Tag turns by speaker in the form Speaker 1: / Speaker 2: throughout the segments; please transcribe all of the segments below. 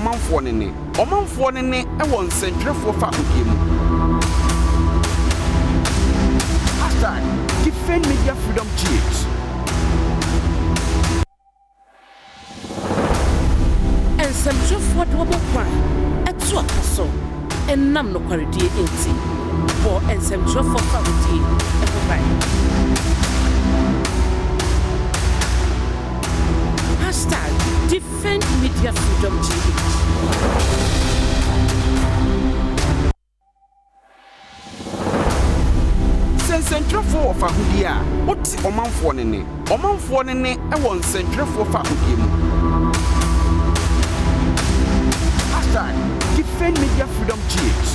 Speaker 1: ɔmanfoɔ no nne. Ɔmanfoɔ no nne wɔ nsɛntwerɛfoɔ fahodie mu. Hashtag Defend Media Freedom GH.
Speaker 2: Nsɛmtwerɛfoɔ de wɔn nkwa to apa so ɛnam nokwaredie nti. Bɔ nsɛmtwerɛfoɔ fahodie ho ban. Hashtag Defend Media Freedom GH.
Speaker 1: Sɛ nsɛntwerɛfoɔ wɔ fahodie a, wote ɔmanfoɔ no nne. Ɔmanfoɔ no nne wɔ nsɛntwerɛfoɔ fahodie mu. Hashtag Defend Media Freedom GH.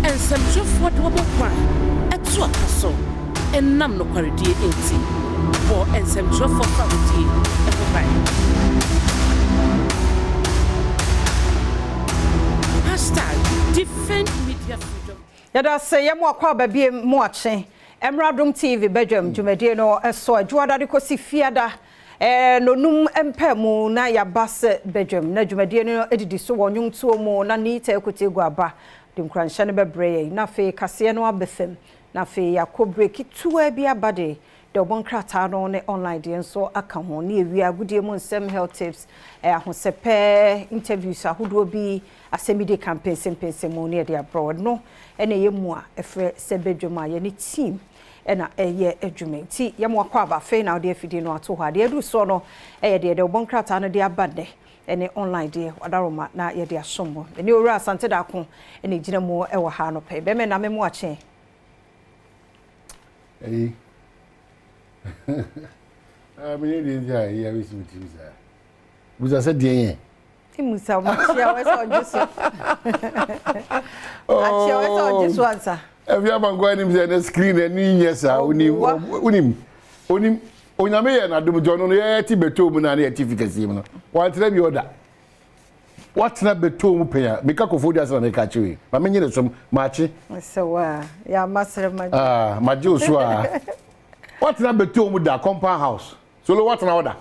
Speaker 2: Nsɛmtwerɛfoɔ de wɔn nkwa to apa so ɛnam nokwaredie nti. Bɔ nsɛmtwerɛfoɔ fahodie ho ban. #DefendMediaFreedom.
Speaker 3: Yɛda ase yɛ mo akɔ aba biem mo akye mmra Adom TV badwam dwumadie no so adwoada de kɔsi fiada nonum mpaamu na yɛaba sɛ badwam na dwumadie no didi so wɔ nnwomtoɔ mu na Nita Akutegua aba de nkuranhyɛ no bɛbrɛ yɛn na afei kaseɛ no aba fam na afei yɛakɔ break ketewa bi aba de Dawubɔ nkrataa no ne online deɛ nso aka ho, ne awia agodie mu nsɛm, health tips, ahosɛpɛ, interviews ahodoɔ bi, asɛmmidi ka mpɛnsɛmpɛnsɛmu ne yɛde abrɛ wo. Ɛno na ɛyɛ mu a ɛfrɛ sɛ badwam a yɛne team na ɛyɛ adwuma. Nti yɛ mo akwaaba, afei na wode afidie no ato hɔ a. Deɛ aduru soɔ no yɛ deɛ dawubɔ nkrataa no de aba nnɛ ne online deɛ, wadaroma na yɛde asom mo. Me ne Owura Asante Darko na ɛgyina mu wɔ ha anɔpa yi. Bɛmɛ na me mo akye.
Speaker 4: Ɛyi. Ah, me ne deɛ nti a ɛyi abɛsi me tirim saa. Busa sɛ deɛ yɛ.
Speaker 3: Ti musa mo akyia wɔ sɛ ɔgye so. Akyia wɔ sɛ ɔgye so ansa.
Speaker 4: Ɛfi abankɔ anim sɛ ɛnɛ screen ani nyɛ saa onim onim onim onyame yɛ n'adom nti ɔno no yɛyɛ ti bɛtɔ mu na ne yɛ ti fi kɛseɛ mu no wantena bi ɔda. Woatena bɛtɔɔ mu pɛn a, meka Koforidua asɛm na meka akyerɛ yi. Ma menye ne som. Makye.
Speaker 3: Sɛ wo a, yɛ a masrɛ magye.
Speaker 4: Ah, magye wo so a. Woatena bɛtɔɔ mu da, compound house. Solo, woatena hɔ da?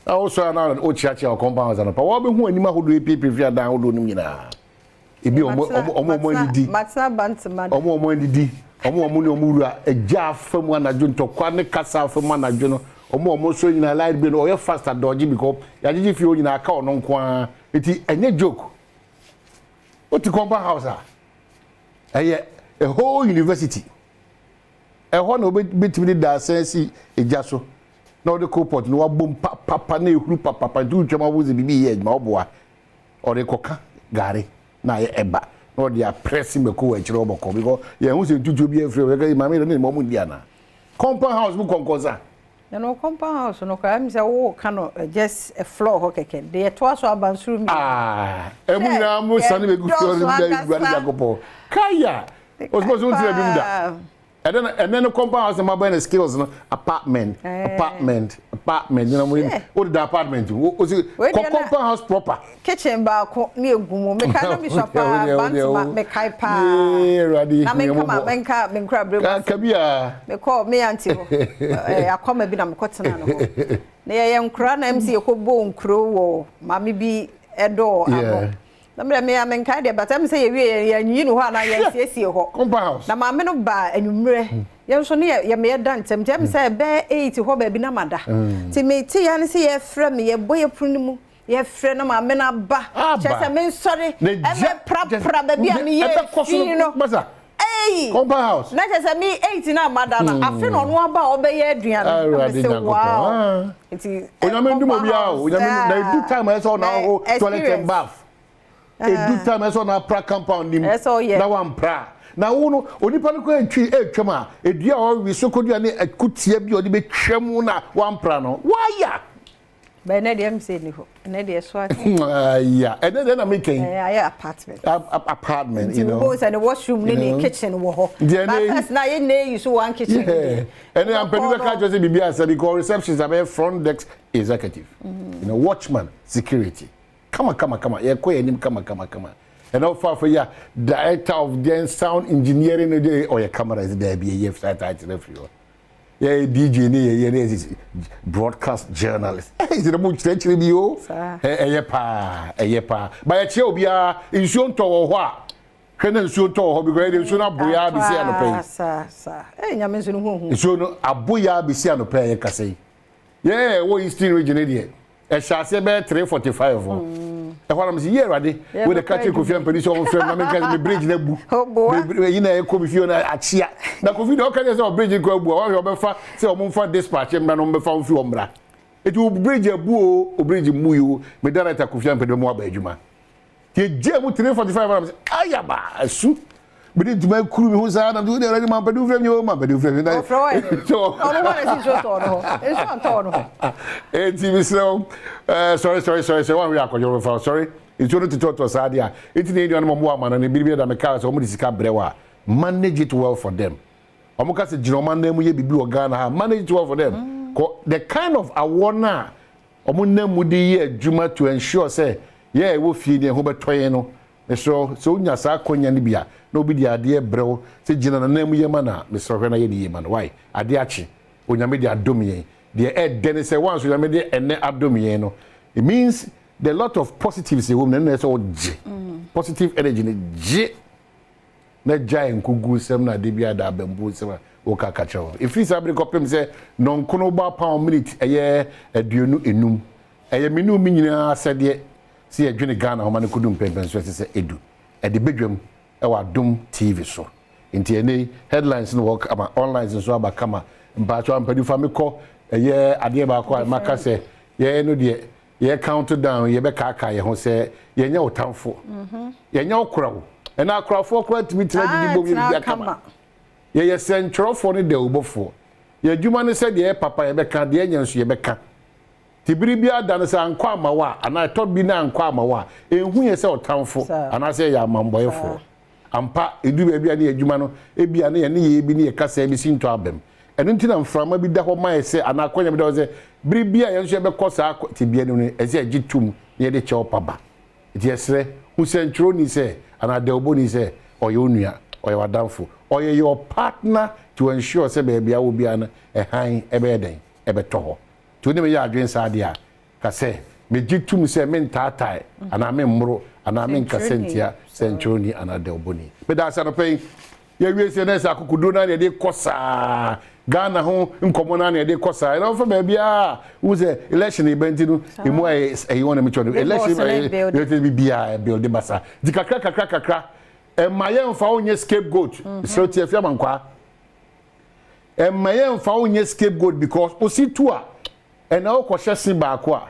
Speaker 4: Na wosɔre a na wokyeakyea wɔ compound house anɔpa. Woabɛhu anim ahodoɔ epiepie fi adan ahodoɔ no mu nyinaa. Ebi ɔmo ɔmo ɔmo ɔmo anidi.
Speaker 3: Matena Bantama da.
Speaker 4: Ɔmo ɔmo anidi. Ɔmo ɔmo ne ɔmo wura agya afa mu anadwo ntɔkwa ne kasa afa mu anadwo no. Ɔmo ɔmo nso nyinaa light bill no ɔyɛ fast adɔgye because yɛagyegye fie hɔ nyinaa aka ɔno nko ara. Eti ɛnyɛ joke. Wote compound house a ɛyɛ a whole university. Ɛhɔ na wobɛtumi de dadesɛn asi egya so na wode coal pot no wabom papapa na ehuru papapa nti wotwam a wohu sɛ biribi reyɛ adwuma woboa. Ɔde kɔka gari na ayɛ ɛba na ɔde aprɛse mako wɔ akyire hɔ bɔkɔ because yɛn ho sɛ ntutuo bi afiri hɔ yɛka maame yɛn ne wɔn ndi ana compound house mu kɔnkɔnsa.
Speaker 3: Na no compound house no koraa ɛmi sɛ wo ka no just floor hɔ kɛkɛ deɛ ɛtoa so aba nsoro mmienu.
Speaker 4: Ah ɛmu nyinaa mo sane bɛgu fie hɔ no da wura ne Nyankopɔn kaya osimosi wo ntena bi mu da. Ɛnɛ no ɛnɛ no compound house na mabɛn no skills no apartment apartment apartment nyina mo wo deda apartment mu wo si kɔ compound house proper.
Speaker 3: Kitchen baako ne egu mu mekae na mesua paa bantama mekae paa na menka ma menka menkura bere mu
Speaker 4: asɛm
Speaker 3: mekɔ me auntie hɔ ɛɛ akwama bi na mekɔ tena no hɔ na yɛyɛ nkora na ɛm sɛ yɛkɔ bɔ nkuro wɔ maame bi ɛdɔɔ ano. Na me deɛ me a menkae deɛ but ɛm sɛ yɛwie yɛ yɛanyiyi no hɔ anaa yɛansiesie hɔ.
Speaker 4: Compound house.
Speaker 3: Na maame no baa anwummerɛ yɛn nso ne yɛ yɛ meyɛ da ntɛm nti ɛm sɛ ɛbɛyɛ 8 hɔ baabi na mada. Nti mete ya ne sɛ yɛfrɛ me yɛbɔ yɛ pono no mu yɛfrɛ na maame no aba kyerɛ sɛ mensɔre ɛmɛprapra baabi a meyɛ fi no. Ei!
Speaker 4: Compound house.
Speaker 3: Na kyerɛ sɛ me 8 na mada no afe na ɔno aba a ɔbɛyɛ aduane. Na me sɛ wow. Nti
Speaker 4: Onyame ndum obiara o. Onyame na edu time ɛsɛ ɔna aho toilet and bath. Edu time ɛsɛ ɔna apra compound nim. Na wampra. Na wo no onipa no kora etwi etwam a edua a ɔwe sokodua ne akutia bi a ɔde betwa mu na wampra no. Waya.
Speaker 3: But ɛnɛ deɛ ɛmu sɛ ɛni hɔ. Ɛnɛ deɛ ɛso ate.
Speaker 4: Aya. Ɛnɛ deɛ na mi kɛn.
Speaker 3: Ɛɛ ayɛ apartment.
Speaker 4: Apartment you know.
Speaker 3: Nti wo sɛ ne washroom ne ne kitchen wɔ hɔ. But first na yɛ nyinaa yi so one kitchen.
Speaker 4: Yeah. Ɛnɛ ampɛni bɛ ka kyerɛ sɛ biribi asɛ because receptionist abɛyɛ front desk executive. You know watchman security. Kama kama kama yɛ kɔ yɛ anim kama kama kama. Ɛnɛ ɔfa afɔ yi a director of then sound engineering no de ɔyɛ camera ɛsɛ dɛbi ɛyɛ saa title afiri hɔ. Yɛ DJ ne yɛ yɛ ne yɛ broadcast journalist. Ɛyɛ sɛ mo kyerɛkyerɛ bi o. Ɛyɛ paa, ɛyɛ paa. Ba yɛkyerɛ obiara nsuo ntɔ wɔ hɔ a, hwɛ na nsuo ntɔ wɔ hɔ because ɛde nsuo no abo yɛ abɛsi anɔpa yi.
Speaker 3: Saa saa. Ɛyɛ nyame nso no ho hu.
Speaker 4: Nsuo no abo yɛ abɛsi anɔpa yi yɛ kasa yi. Yɛ ɛwɔ Eastern region ne deɛ. Ɛhyɛ aseɛ bɛyɛ 3:45 hɔ. Ɛhɔ ara mese, yie Awurade, wei de ka kyerɛ Kofi Ampadu sɛ ɔmfrɛ me na menka sɛ me bridge no abu. Me yi na ɛkɔ me fie no akyea. Na Kofi deɛ ɔka kyerɛ sɛ ɔbridge no kɔ abu a, ɔhwɛ ɔbɛfa sɛ ɔmomfa dispatch mmra na ɔmbɛfa wo mfiri hɔ mmra. Eti wo bridge abu o, wo bridge mmui o, me director Kofi Ampadu bɛma waba adwuma. Yɛgyaa mu 3:45 na mesɛ ayaba asu. Mede ntoma akuru me ho saa na mede wode awurade mampɛde wofrɛ me o mampɛde wofrɛ me.
Speaker 3: Ɔfrɛ wo ɛ. Ɔno hɔ na ɛsi nsuo tɔɔ no hɔ. Nsuo antɔɔ no hɔ.
Speaker 4: Enti mesrɛ wo sɔre sɔre sɔre sɔre woanhwɛ akɔdwo bɛfa wo sɔre nsuo no totɔtɔ saa deɛ a enti na yɛn nuanom ɔmo wɔ amano no biribi da me kaa sɛ ɔmo de sika brɛ wo a manage it well for them. Ɔmo ka sɛ gyina ɔmo anan mu yɛ biribi wɔ Ghana ha manage it well for them. Kɔ the kind of awɔ no a Wɔnam mu de yɛ adwuma to ensure sɛ yɛn a yɛwɔ fie no yɛn ho bɛtɔ yɛn no. Mesrɛ wo, sɛ wonya saa akwannya no bi a, na obi de adeɛ rebrɛ wo sɛ gyina n'anan mu yɛ ma no a, mesrɛ wo hwɛ na yɛ no yie ma no. Wai? Adeɛ akye. Onyame de adom yɛn. Deɛ ɛdɛ ne sɛ once Onyame de ɛnnɛ adom yɛn no, it means the lot of positives ɛwɔ mu no, ɛno na ɛsɛ sɛ wogye. Positive energy no, gye. na gyae nkoguosɛm no a da biara da abambuosɛm a woka ka kyerɛ wɔn. Ɛfiri saa bere kɔpem sɛ nnɔnkono bɔ apam minit ɛyɛ 25. Ɛyɛ me ne wo me nyinaa asɛdeɛ sɛ yɛdwene Ghana ho ma no kɔdu mpɛnpɛnsoɔ a ɛsɛ sɛ ɛdu. Ɛde badwam wɔ Adom TV so. Nti ɛnnɛ yi headlines no wɔ hɔ kama, onlines nso aba kama. Mpakyɛw Ampadu fa me kɔ ɛyɛ adeɛ baako a maka sɛ yɛn no deɛ Yɛ count down yɛbɛkaakae yɛn ho sɛ yɛnyɛ wo tamfo, yɛnyɛ wo kora o. Ɛnna akorafoɔ koraa tumi tena didi bom yɛ biribi kama. Yɛyɛ sɛntwerɛfoɔ ne dawubɔfoɔ. Yɛn adwuma ne sɛ deɛ ɛyɛ papa yɛbɛka, deɛ ɛnyɛ nso yɛbɛka. Nti bere biara da no sɛ ankɔ amma wo a, anaa ɛtɔ bi na ankɔ amma wo a, ɛnhu yɛn sɛ ɔtamfo anaasɛ yɛyɛ amammɔeɛfoɔ. Ampa, edu baabi a na yɛn adwuma no, ebia na yɛn nneyɛe bi ne yɛn kasaa bi sintɔ abam. Ɛno nti na mframa bi da hɔ ma yɛn sɛ, anaa akwannya bi da hɔ sɛ, bere bi a yɛn nso yɛbɛkɔ saa tebea no mu no, ɛsɛ sɛ yɛgye tom na yɛde kyɛw pa ba. Enti yɛsrɛ, hu sɛnkyerɛwni sɛ, anaa dawubɔni sɛ, ɔyɛ wo nua, ɔyɛ w'adamfo, ɔyɛ your partner to ensure sɛ baabi a wowɔ biara no, hann bɛyɛ dɛn? Ɛbɛtɔ hɔ. Nti wo ne me yɛ adwene saa de a, Ka sɛ, Megye tom sɛ mentaatae anaa memmoro anaa menkasa ntia sɛnkyerɛwni anaa dawubɔni. Meda ase anɔpa yi. Yɛawie sɛ na ɛsɛ akokoduro no ara na yɛde kɔ saa. Ghana ho nkɔmmɔ no ara na yɛde kɔ saa. Ɛna wofa baabiara a, wohu sɛ election reba nti no, emu ayɛ ɛyi wɔn na mekyerɛ no. Election ɛyɛ biribiara ɛbuilde ba saa. Nti kakra kakra kakra, ɛmma yɛmfa wo nyɛ scapegoat. Mesrɛ wo tie Afia Mankwaa. Ɛmma yɛmfa wo nyɛ scapegoat because wosi tu a, Ɛna wokɔhyɛ se baako a,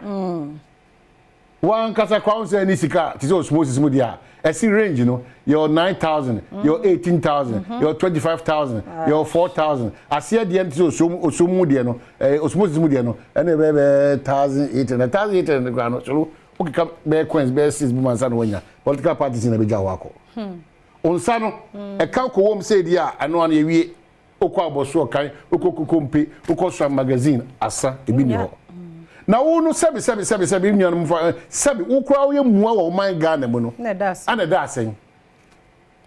Speaker 4: wankasa koraa wo sɛ ɛne sika te sɛ osmosis mu deɛ a, ɛse range no, yɛwɔ 9,000, yɛwɔ 18,000, yɛwɔ 25,000, yɛwɔ 4,000. Aseɛ deɛ no te sɛ osom, osom mu deɛ no, ɛɛ osmosis mu deɛ no, ɛna ɛbɛyɛ bɛyɛ 1,800. 1,800 koraa no, soro wokeka bɛyɛ coins bɛyɛ six bi mu ansa na wanya. Political parties na ɛbɛgya hɔ akɔ. Wo nsa no, ɛka kɔwɔ mu sɛ deɛ a, ɛno ano yɛwie. Wokɔ abɔso ɔkan, wokɔ kokompe, wokɔ Swan magazine, asa, ebi ni hɔ. Na wo no sɛbi sɛbi sɛbi sɛbi nuanom fa sɛbi wo koraa woyɛ mua wɔ ɔman Ghana mu no. Ana ɛda asɛn.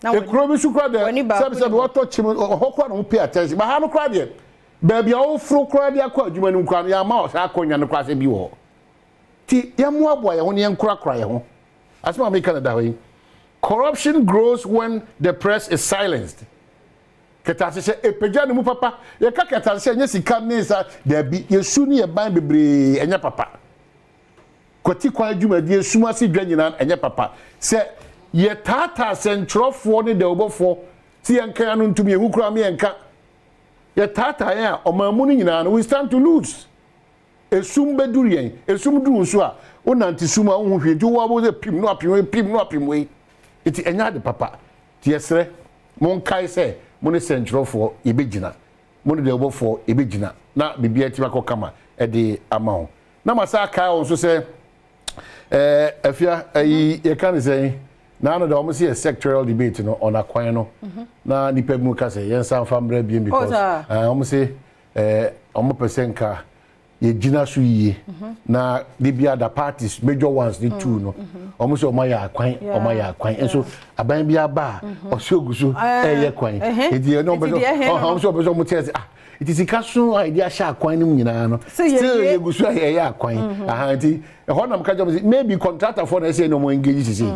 Speaker 4: Ekuro bi so koraa deɛ sɛbi sɛbi wɔtɔ kyim ɔhɔ koraa na wɔn pay attention. Ba ha no koraa deɛ baabi a woforo koraa de akɔ adwuma no mu koraa no yɛama saa akɔnya no koraa sɛ bi wɔ hɔ. Ti yɛmmoaboa yɛn ho na yɛnkorakora yɛn ho. Asɛm a meka no da hɔ yi. Corruption grows when the press is silenced. Kɛtɛasehyɛ, ɛpagya ne mu papa. Yɛka kɛtɛasehyɛ ɛnyɛ sika ne sa, daabi. Yɛ su ne yɛ ban bebree, ɛnyɛ papa. Kwati kwan dwumadie, sum ase dwa nyinaa, ɛnyɛ papa. Sɛ yɛtaataa sɛntwerɛfoɔ ne dawubɔfoɔ sɛ yɛnka yɛn ano ntom, yɛn ho koraa ma yɛnka. Yɛtaataa yɛn a, ɔman mu no nyinaa no, we stand to lose. Esum bɛduru yɛn. Esum duru wo so a, wonante sum a wonhu hwee nti wowɔ abɔ sɛ pim na wapem wei, pim na wapem wei. Nti ɛnyɛ ade papa. Nti yɛsrɛ, monkae sɛ mo ne sɛnkyerɛwfoɔ yɛbɛgyina, mo ne dawubɔfoɔ yɛbɛgyina na biribiara atumi akɔ kama de ama wo. Na masan akae wo nso sɛ, ɛɛ Afia, ayi yɛka ne sɛn, naano da wɔn se yɛ sectorial debate no on akwan no, na nnipa bi mu ka sɛ yɛnsan mfa mmra biem because wɔn se ɛɛ wɔn pɛ sɛ nka. Yɛgyina so yie na de bi other parties, major ones ne two no, ɔmo sɛ ɔmo ayɛ akwan, ɔmo ayɛ akwan nso. Aban bi aba a ɔsi ogu so ɛyɛ kwan, eti ɛna ɔmo sɛ ɔmo sɛ ɔmo sɛ ɔmo kyerɛ sɛ, ah, eti sika so a yɛde ahyɛ akwan no mu nyinaa no, still yɛgu so a yɛyɛ akwan aha. Nti ɛhɔ nam ka kyerɛ mo sɛ maybe contractor foɔ na ɛsɛ ɛna ɔmo engage sisi,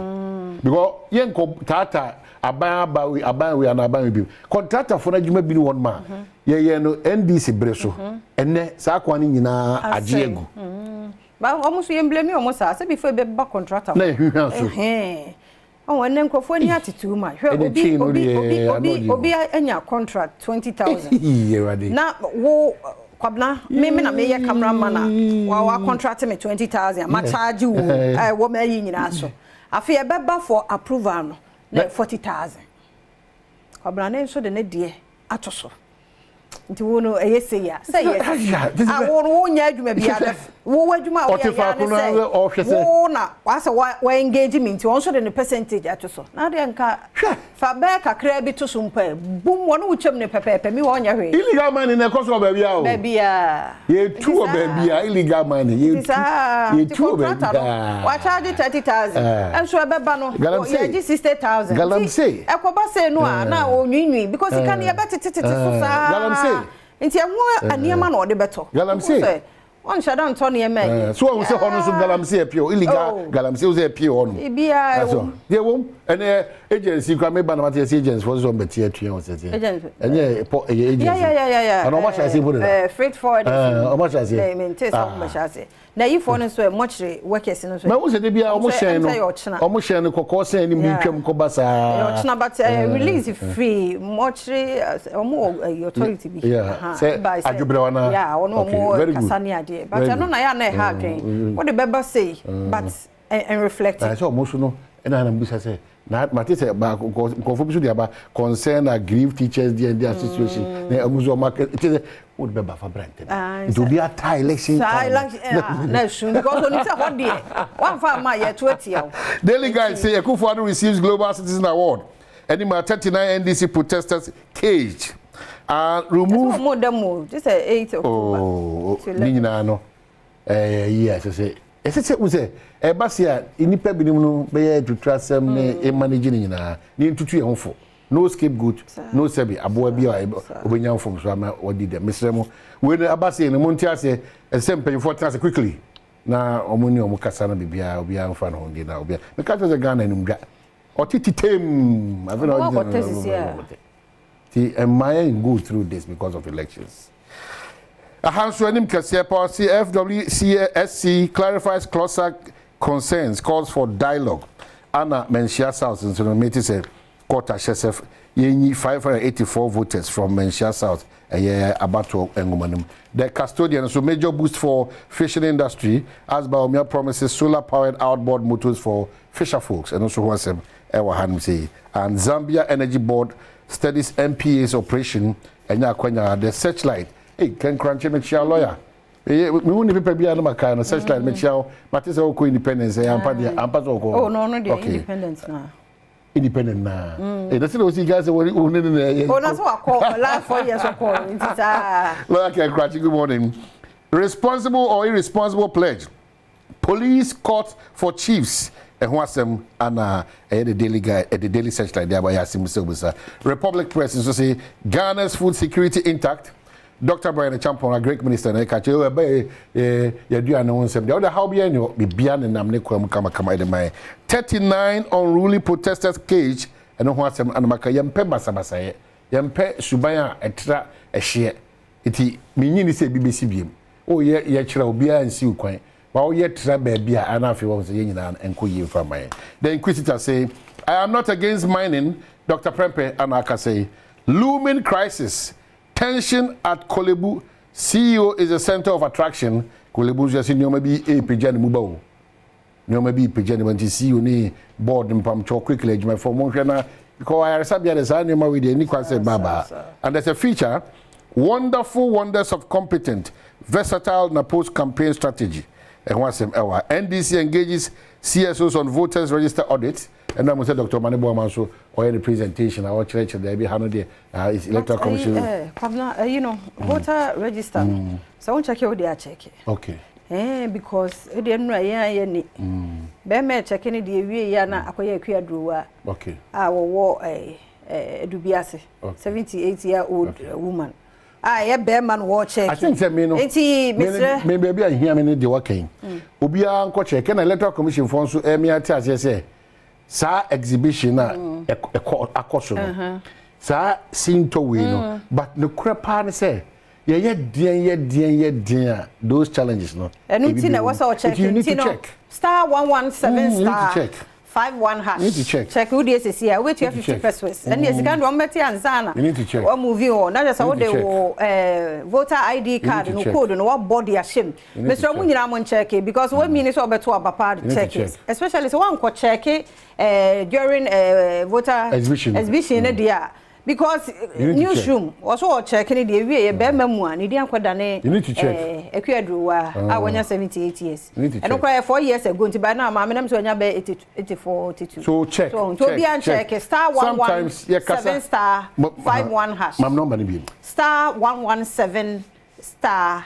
Speaker 4: because yɛn nkɔ taata aban aba wei, aban wei ana aban wei bi. Contractor foɔ no adwuma bi ni wɔn ma yɛyɛ no NDC bere so, ɛnɛ saa kwan no nyinaa agye agu.
Speaker 3: Ba ɔmo so yɛn blame ɔmo saa sɛ before ebɛba contractor.
Speaker 4: Na ehwehwɛ so.
Speaker 3: Ɔwɔ ɛnɛ nkurɔfoɔ ani atete ma hwɛ obi obi obi obi obi anya contract 20,000 na wo Kwabena, me na meyɛ cameraman a wa contract me 20,000, ma charge wo ɛwɔ ma ayi nyinaa so. Afei ɛbɛba for approval no na 40,000. Kwabena ne nso de ne deɛ ato so, nti wo no ɛyɛ sɛ ya sɛ yɛ a wo no wonyɛ adwuma bi ada, wo adwuma a woyɛ ya ne sɛ wo na wasɛ wa engage me, nti wɔn nso de ne percentage ato so na adeɛ nka fa bɛɛ kakra bi to so mpa bum, wɔn wo twɛm ne pɛpɛɛpɛ mi wɔn nyɛ hwee.
Speaker 4: Illegal mining na ɛkɔ so wɔ baabi a o.
Speaker 3: Baabi a.
Speaker 4: Yɛtu wɔ baabi a illegal mining yɛtu yɛtu wɔ baabi a.
Speaker 3: Wa charge 30,000, ɛnso ɛbɛba no yɛgye 60,000.
Speaker 4: Galamsey.
Speaker 3: Ɛkɔba sɛ no a na onwiinwii because sika no yɛbɛtetetete so saa.
Speaker 4: Galamsey.
Speaker 3: Nti ɛho nneɛma na ɔde bɛtɔ.
Speaker 4: Galamsey.
Speaker 3: Ɔnhyɛ dɛ ntɔ nneɛma yi.
Speaker 4: So ɔhun sɛ hɔ no nso galamsey ɛpie o, illegal galamsey o sɛ ɛpie hɔ no.
Speaker 3: Ibiara ɛwɔ.
Speaker 4: Deɛ wɔm ɛnɛ agency kura mi ba na ma te ɛsɛ agency fɔ sɛ ɔmo bɛ ti ɛtua ɔsɛ tiɛ.
Speaker 3: Agency.
Speaker 4: Ɛnyɛ pɔ ɛyɛ agency.
Speaker 3: Ya.
Speaker 4: Ɛna ɔmo ahyɛ ase po de da.
Speaker 3: Freight forward.
Speaker 4: Ɔmo ahyɛ ase.
Speaker 3: Mɛ mɛ nte sɛ ɔmo ahyɛ ase. Na ayifoɔ no nso ɛ mɔkyerɛ workers no nso.
Speaker 4: Mɛ n sɛ de bi a ɔmo hyɛn no, ɔmo hyɛn no kɔkɔɔ sɛn ni mu twɛm kɔba saa.
Speaker 3: Ɔkyena, but release free mɔkyerɛ ɔmo wɔ authority bi.
Speaker 4: Sɛ adwobrɛwa na.
Speaker 3: Yeah, ɔno ɔmo kasa ne adeɛ, but ɛno na yɛ ana ɛha adwene wode bɛba sei, but ɛn reflect.
Speaker 4: Sɛ ɔmo so no ɛna anam bisa sɛ na mate sɛ baako nkurɔfoɔ bi so de aba concern aggrieved teachers deɛ deɛ association na ɔmo nso ɔmo akɛ kyerɛ sɛ wode bɛba fa bra ntɛm, nti obi ata election
Speaker 3: time na esu because onim sɛ hɔ deɛ wamfa ama yɛto atia wo.
Speaker 4: Daily Guide say Akufo-Addo receives Global Citizen Award. Anima 39 NDC protesters caged. Remove.
Speaker 3: Ɛsɛ ɔmo da mu gye sɛ 8 October.
Speaker 4: Oh, ne nyinaa no ɛyɛ yi a ɛsɛ sɛ wo sɛ ɛba se a nnipa binom no bɛyɛ tutu asɛm ne ɛma no gye ne nyinaa ne ntutu yɛn ho fo. No scapegoat, no sɛbi aboa bi a obɛnya mfomso ama wɔdi dɛm. Mesrɛ mo, wei no aba se no, monte aseɛ, ɛsɛ sɛ mpanyimfoɔ tena ase quickly na ɔmo ne ɔmo kasa no biribiara, obiara mfa ne ho ndi na obiara meka kyerɛ sɛ Ghana anim dwa ɔte titam afei na ɔgye ti mmaa yɛn go through this because of elections. Aha nso anim kɛseɛ pa ɔsi FWCSC clarifies CLOSSAG concerns, calls for dialogue. Ana Manhyia South nso no mete sɛ court ahyɛ sɛ yɛnyi 584 voters from Manhyia South ɛyɛ abatoɔ nwoma no mu. The Custodian nso, major boost for fishing industry as Bawumia promises solar powered outboard motors for fisher folks. Ɛno nso ho asɛm ɛwɔ hanom sɛ. And Zambia Energy Board studies NPA's operation, ɛnyɛ akwanya. The Searchlight, hey, kɛnkrankye mekyia lawyer mehu ne pepa biara no makae no. Searchlight, mekyia wo, mate sɛ wokɔ Independence. Ɛyɛ ampa deɛ ampa sɛ wokɔ?
Speaker 3: Oh no, deɛ Independence na.
Speaker 4: Independent na ɛda sɛ na wosi ka sɛ wo ne ne na ɛyɛ.
Speaker 3: Oh, na so wakɔ last 4 years ɔkɔ nti saa.
Speaker 4: Lawyer Kɛnkrankye, good morning. Responsible or irresponsible pledge, police court for chiefs, ɛho asɛm ana ɛyɛ the Daily Guide, the Daily Searchlight de aba yɛ asɛm sɛ obisa. Republic Press nso say Ghana's food security intact. Dr Bryan Acheampong, Agric Minister, na ɛka kyerɛ ɛbɛ yɛ yɛaduane ho nsɛm deɛ ɔde haw biara ni hɔ, biribiara nenam ne kwan mu kamakama. Ɛde man 39 unruly protesters cage, ɛno ho asɛm anamaka. Yɛmpɛ basabasayɛ, yɛmpɛ suban a ɛtra ɛhyeɛ, nti menyi ni sɛ ebi bɛsi biem. Woyɛ yɛkyerɛ obiara nsi wo kwan ma woyɛ tra baabi a ana afei wɔn sɛ yɛn nyinaa nkɔ yie mfa ma yɛn. The Inquisitor say, "I am not against mining." Dr Prempeh ana aka say looming crisis, tension at Korle Bu, CEO is the center of attraction. Korle Bu nso yɛsɛ nneɛma bi ɛrepagya ne mu ba o, nneɛma bi repagya ne mu, nti CEO ne board mpamkyɛw quickly, adwumayɛfoɔ monhwɛ na because ayaresabea de saa nneɛma wei deɛ ɛni kwan sɛ baabaa. And there's a feature, "Wonderful Wonders of Competent Versatile Napo's Campaign Strategy," ɛho asɛm ɛwɔ. NDC engages CSOs on voters register audit. Ɛna mo sɛ Dr. Mane Boama nso ɔyɛ ne presentation a ɔkyerɛkyerɛ daabi ha no deɛ ah, it's electoral commission.
Speaker 3: Ɛyi, Kwabena, ɛyi no, voter register no, sɛ wo nkyɛke wo deɛ akyɛke.
Speaker 4: Okay.
Speaker 3: Eh, because ɛdeɛ nnura yɛn a yɛn ni. Bɛrima ɛkyɛke ne deɛ ewie yi a na akɔyɛ akua durowa.
Speaker 4: Okay.
Speaker 3: A wɔwɔ ɛɛ Edubiase.
Speaker 4: Okay.
Speaker 3: 78 year old woman. A ɛyɛ bɛrima no wɔkyɛke.
Speaker 4: I think sɛ me no.
Speaker 3: Eti mesrɛ.
Speaker 4: Me baabi a hia me ne deɛ waka yi. Obiara nkɔ kyɛke na electoral commission foɔ nso ɛmi ate aseɛ sɛ saa exhibition a ɛkɔ akɔ so no. Saa sintɔ wei no. But ne korɛ paa ne sɛ yɛyɛ deɛn yɛ deɛn yɛ deɛn a those challenges no.
Speaker 3: Ɛno nti na ɛwɔ sɛ ɔkyɛke
Speaker 4: you need to
Speaker 3: nti no
Speaker 4: check.
Speaker 3: *117
Speaker 4: You need to
Speaker 3: star
Speaker 4: check.
Speaker 3: 51 hash.
Speaker 4: You need to check.
Speaker 3: Check wo deɛ sisi a wobɛtua
Speaker 4: You need to
Speaker 3: 50
Speaker 4: check.
Speaker 3: pesos. Ɛne sika no deɛ ɔmbɛte ansa na
Speaker 4: You need to check.
Speaker 3: wa move hɔ na kyerɛ sɛ
Speaker 4: You need
Speaker 3: wode
Speaker 4: to check.
Speaker 3: wo voter ID card
Speaker 4: to
Speaker 3: no
Speaker 4: check.
Speaker 3: code no wabɔ de ahyɛ mu.
Speaker 4: You need to
Speaker 3: Mesrɛ mo
Speaker 4: check.
Speaker 3: nyinaa mo nkyɛke because wɔmi ne sɛ ɔbɛto aba paa
Speaker 4: You need to
Speaker 3: check
Speaker 4: check.
Speaker 3: especially sɛ woankɔ kyɛke during voter
Speaker 4: Exhibition.
Speaker 3: exhibition no deɛ a because
Speaker 4: You need to check.
Speaker 3: newsroom wɔso ɔkyɛke no deɛ ewie yɛ bɛrima mu a ne di ankɔda ne
Speaker 4: You need to check.
Speaker 3: Akua Durowa a wɔnya 78 years.
Speaker 4: You need to
Speaker 3: Ɛno
Speaker 4: check.
Speaker 3: koraa yɛ 4 years ago nti by now maame nam sɛ ɔnya bɛ 80 84 82.
Speaker 4: So check.
Speaker 3: So nti
Speaker 4: check,
Speaker 3: obiara
Speaker 4: check.
Speaker 3: nkyɛke star
Speaker 4: Sometimes yɛkasa
Speaker 3: 117 star 51 hash.
Speaker 4: Mam number no bi.
Speaker 3: Star 117 star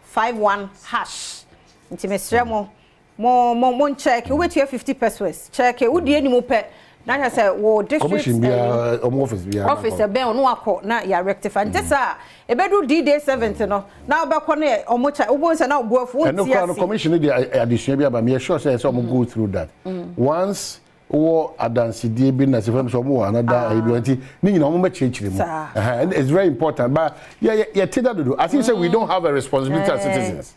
Speaker 3: 51 hash. Nti mesrɛ mo mo mo mo nkyɛke wobɛtua 50 pesos. Kyɛke wodie ni mu pɛ na kyerɛ sɛ wo district
Speaker 4: Commission biara ɔmo office biara.
Speaker 3: Office ɛbɛn ɔno akɔ na yɛ rectify nti saa ebedu D-Day 7th no na wobɛkɔ ne ɔmo kyɛ wobɛhu sɛ na ɔbu afu
Speaker 4: Ɛno
Speaker 3: wonti
Speaker 4: koraa no
Speaker 3: ase.
Speaker 4: commission no de adesua bi aba. Meyɛ sure sɛ ɛsɛ ɔmo go through that. Once wɔ adansedie bi na sɛ fɛn sɛ ɔmo wɔ another ayi bi nti ne nyinaa ɔmo bɛkyerɛkyerɛ mu.
Speaker 3: Saa.
Speaker 4: Ɛhɛn, it's very important but yɛ yɛ yɛte da dodo as if sɛ we don't have a responsibility as citizens.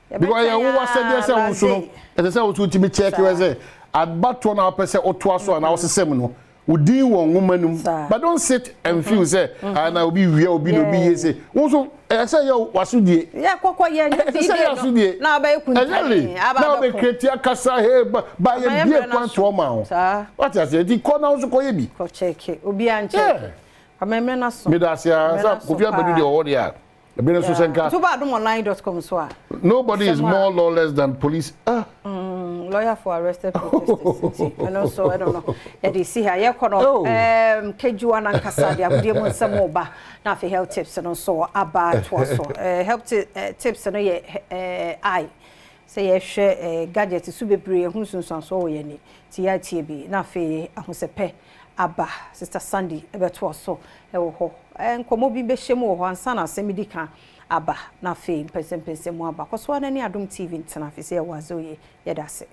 Speaker 4: Because yɛ wo wasɛdeɛ sɛ wo nso no ɛsɛ sɛ wo nso wotumi check wɛ sɛ abatoɔ na wopɛ sɛ wotoa so anaa wosesɛ mu no wo din wɔ nwoma no mu,
Speaker 3: Saa.
Speaker 4: but don't sit and feel sɛ ah, na obi wia obi na obi yie sɛ wo nso ɛsɛ sɛ yɛ wasodie.
Speaker 3: Yɛ kɔkɔ yɛ nyɛ
Speaker 4: Ɛsɛ sɛ yɛ asodie.
Speaker 3: na abɛyɛ kuntan
Speaker 4: Exactly.
Speaker 3: aba
Speaker 4: Na
Speaker 3: abɛko.
Speaker 4: wobɛkreti akasa he ba ba yɛ
Speaker 3: Ama yɛ
Speaker 4: bie
Speaker 3: brɛ
Speaker 4: kwan
Speaker 3: no
Speaker 4: toɔ ma wo.
Speaker 3: Saa.
Speaker 4: Wate aseɛ nti kɔ na wo nso kɔyɛ bi.
Speaker 3: Kɔ kyɛke obiara nkyɛke. Amemmerɛ no so.
Speaker 4: Meda ase a
Speaker 3: Mmerɛ
Speaker 4: sɛ
Speaker 3: no so
Speaker 4: Kofi Abadu
Speaker 3: paa.
Speaker 4: deɛ ɔwɔ deɛ a ebi no nso sɛ nka
Speaker 3: Nti woba adomonline.com so a
Speaker 4: nobody is
Speaker 3: Sɛm a-
Speaker 4: more lawless than police ah.
Speaker 3: Lawyer for arrested protesters nti ɛno nso ɛno no yɛde si ha yɛkɔ no.
Speaker 4: Oh.
Speaker 3: Kejuwa nankasa de agodie mu nsɛm ɔba na afei health tips no nso aba toa so. Health tips no yɛ eye sɛ yɛhwɛ gadget so bebree ho nsunsuansoɔ wɔ yɛn ani nti yɛatie bi na afei ahosɛpɛ aba Sister Sandy ɛbɛtoa so ɛwɔ hɔ. Nkɔmmɔ bi bɛhyɛ mu wɔ hɔ ansa na asɛm di ka aba na afei mpɛnsɛmpɛnsɛm mu aba kɔ so ara ne Adom TV ntena afei sɛ yɛwɔ adze oyɛ yɛda ase.